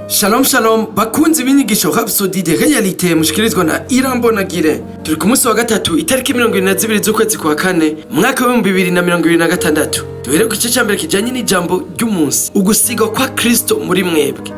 Shalom shalom bakunzi b'inyigisho Rhapsody de Réalité mushikirizwa na Irambonagire. Turi ku munsi wa gatatu, itariki 22 z'ukwezi kwa kane, umwaka w'2026. Duhere ku gice ca mbere kijanye n'ijambo ry'umunsi, ugusigwa kwa Kristo muri mwebwe.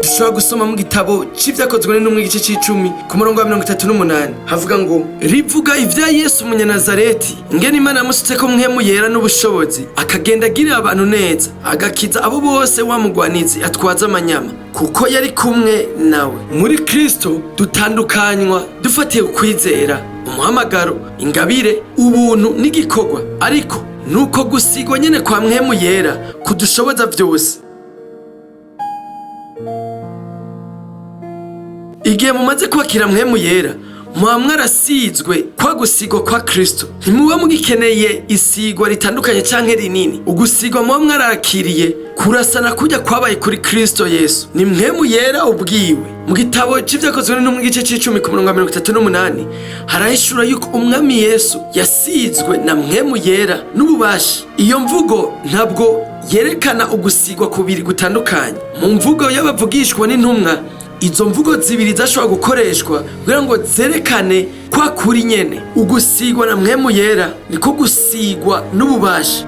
Dushobora gusoma mu gitabo c'Ivyakozwe n'Intumwa, igice c'icumi, ku murongo wa 38. Havuga ngo: "Rivuga ivya Yesu Umunyanazareti, ingene Imana yamusutseko Mpwemu Yera n'ubushobozi, akagenda agirira abantu neza, agakiza abo bose wa mugwanizi atwaza amanyama, kuko yari kumwe nawe." Muri Kristo dutandukanywa dufatiye ukwizera, umuhamagaro, ingabire, ubuntu n'igikorwa, ariko nuko gusigwa nyene kwa Mpwemu Yera kudushoboza vyose. Igihe mumaze kwakira Mpwemu Yera, muba mwarasizwe kwa gusigwa kwa Kristo. Ntimuba mugikeneye isigwa ritandukanye canke rinini. Ugusigwa muba mwarakiriye kurasana kurya kwabaye kuri Kristo Yesu. Ni Mpwemu Yera ubwiwe. Mu gitabo c'Ivyakozwe n'Intumwa, igice c'icumi, ku murongo wa 38, harahishura yuko Umwami Yesu yasizwe na Mpwemu Yera n'ububasha. Iyo mvugo ntabwo yerekana ugusigwa kubiri gutandukanye. Mu mvugo y'abavugishwa n'intumwa, izo mvugo zibiri zashobora gukoreshwa kugira ngo zerekane kwa kuri nyene. Ugusigwa na Mpwemu Yera niko gusigwa n'ububasha.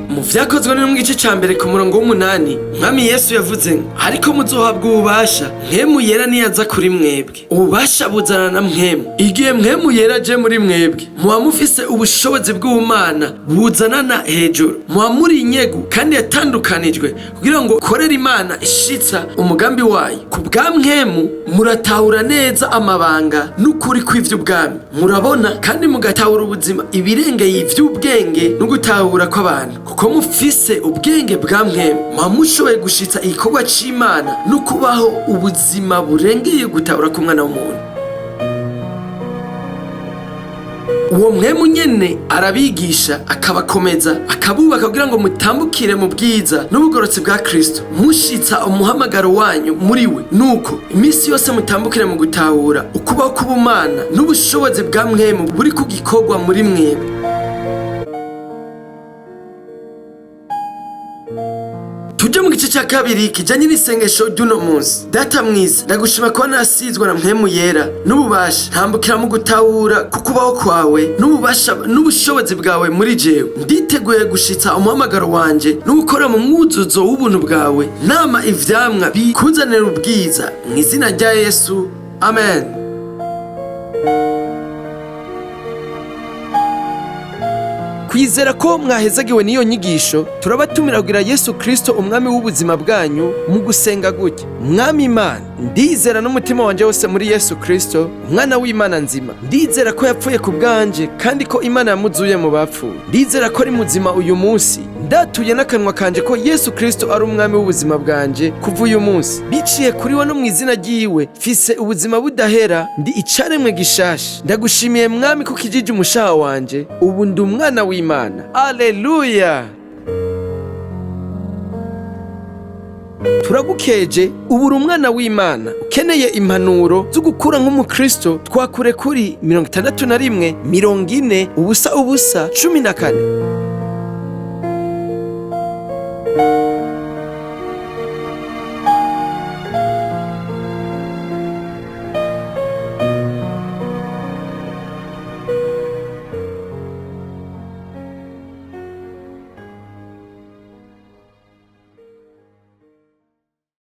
Mu Vyakozwe no mu gice ca mbere, ku murongo w'umunani, Mwami Yesu yavuze ngo: "Ariko muzohabwa ububasha Mpwemu Yera niyaza kuri mwebwe." Ububasha buzana na Mpwemu. Igihe Mpwemu Yera aje muri mwebwe, muba mufise ubushobozi bw'ubumana buzanana hejuru. Muba muri inyegu kandi yatandukanijwe kugira ngo korere Imana ishitsa umugambi wayo. Ku bwa Mpwemu muratahura neza amabanga n'ukuri kw'ivy'ubwami. Murabona kandi mugatahura ubuzima ibirengeye ivy'ubwenge no gutahura kw'abantu. Kuko mufise ubwenge bwa Mpwemu, muba mushoboye gushitsa igikorwa c'Imana no kubaho ubuzima burengeye gutahura k'umwana w'umuntu. Uwo Mpwemu nyene arabigisha, akabakomeza, akabubaka kugira ngo mutambukire mu bwiza n'ubugorotsi bwa Kristo, mushitsa umuhamagaro wanyu muri we. Nuko iminsi yose mutambukire mu gutahura ukubaho k'ubumana n'ubushobozi bwa Mpwemu buri ku gikorwa muri mwebwe. Tuje mu gice cya kabiri kijanye n'isengesho ry'uno munsi. Data mwiza, ndagushima kuba narasizwe na Mpwemu Yera n'ububasha. Ntambukira mu gutahura kukubaho kwawe n'ububasha n'ubushobozi bwawe muri jewe. Nditeguye gushitsa umuhamagaro wanje no gukora mu mwuzuzo w'ubuntu bwawe, nama ivyamwa bikuzanira ubwiza. Mu izina rya Yesu, amen. Kwizera ko mwahezagiwe n'iyo nyigisho, turabatumira kugira Yesu Kristo umwami w'ubuzima bwanyu mu gusenga gutya: Mwami Imana, ndizera n'umutima wanje wose muri Yesu Kristo, umwana w'Imana nzima. Ndizera ko yapfuye ku bwanje kandi ko Imana yamuzuye mu bapfuye. Ndizera ko ari muzima uyu munsi. Ndatuye n'akanwa kanje ko Yesu Kristo ari umwami w'ubuzima bwanje kuva uyu munsi. Biciye kuri we no mu izina ryiwe, mfise ubuzima budahera, ndi icaremwe gishasha. Ndagushimiye Mwami ko ukijije umushaha wanje. Ubu ndi umwana w'Imana. Aleluya! Turagukeje, ubu uri umwana w'Imana. Ukeneye impanuro zo gukura nk'umukristo, twakure kuri 61 40 0 0 14.